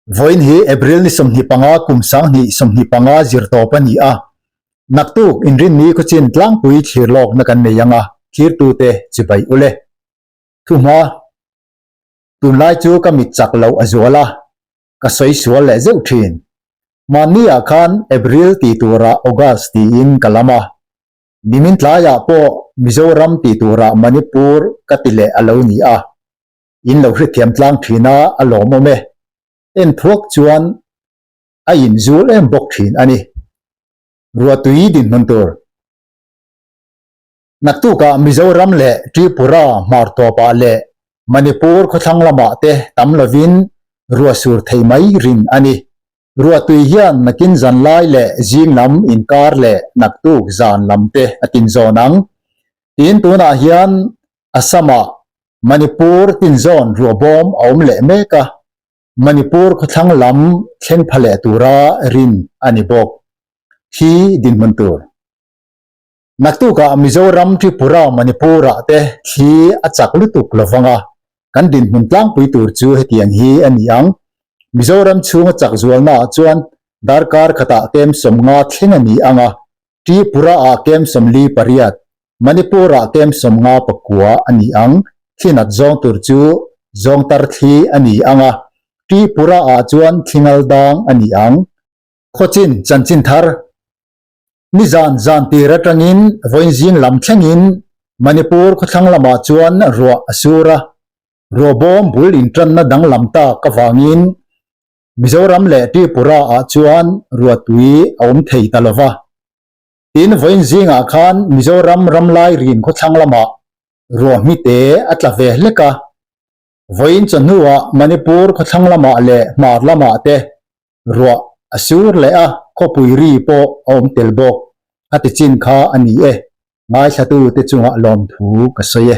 Vawiin hi April ni 25 kum 2025 zirtawp a ni a, naktuk inrinni khawchin tlangpui thlir lawkna kan nei ang a, thlirtute chibai u le. Thuhma, Tunlai chu ka mit chak loh a zual a, ka sawi sual leh zeuh thin. Mahni ah khan April tih turah August tiin ka lam a, nimin tlaiah pawh Mizoram tih turah Manipur ka ti leh a lo ni a, in lo hrethiam tlang thin a, a lawmawm e. En thuak chuan a inzul em bawk thin a ni. Ruahtui dinhmun tur. Naktukah Mizoram leh Tripura hmar tawpah leh Manipur khawthlang lamah te tam lovin ruah sur thei mai rin a ni. Ruahtui hian nakin zan lai leh zing lam inkar leh naktuk zan lam te a tinzawn ang. Tin tunah hian Assam-ah Manipur tinzawn ruahbawm a awm leh mek a, Manipur khawthlang lam thleng pha leh tura rin a ni bawk. Hi dinhmun tur. Naktukah Mizoram, Tripura, Manipur-ah te thli a chak lutuk lo vang a, kan dinhmun tlangpui tur chu hetiang hi a ni ang. Mizoram chhunga chak zualnaah chuan darkar khatah kem 50 thleng a ni ang a, Tripura-ah kem 48, Manipur-ah kem 59 a ni ang. Thli nat zawng tur chu zawngtar thli a ni ang a, Tripura-ah chuan thli ngal dang a ni ang. Khawchin chanchin thar. Nizan zan tir atangin vawiin zing lam thlengin Manipur khawthlang lamah chuan ruah a sur a, ruah bawm bul intanna danglam tak avangin Mizoram leh Tripura ah chuan ruah tui a awm thei ta lo va. Tin, vawiin zingah khan Mizoram ramlai rin khawthlang lamah ruah hmite a tla ve hlek a, vawiin chawhnuah Manipur khawthlang lamah leh hmar lamah te Ruah a sur leh a, khawpui ri pawh a awm tel bawk. A ti chin kha a ni e, ngaithlatute chungah lawmthu ka sawi e.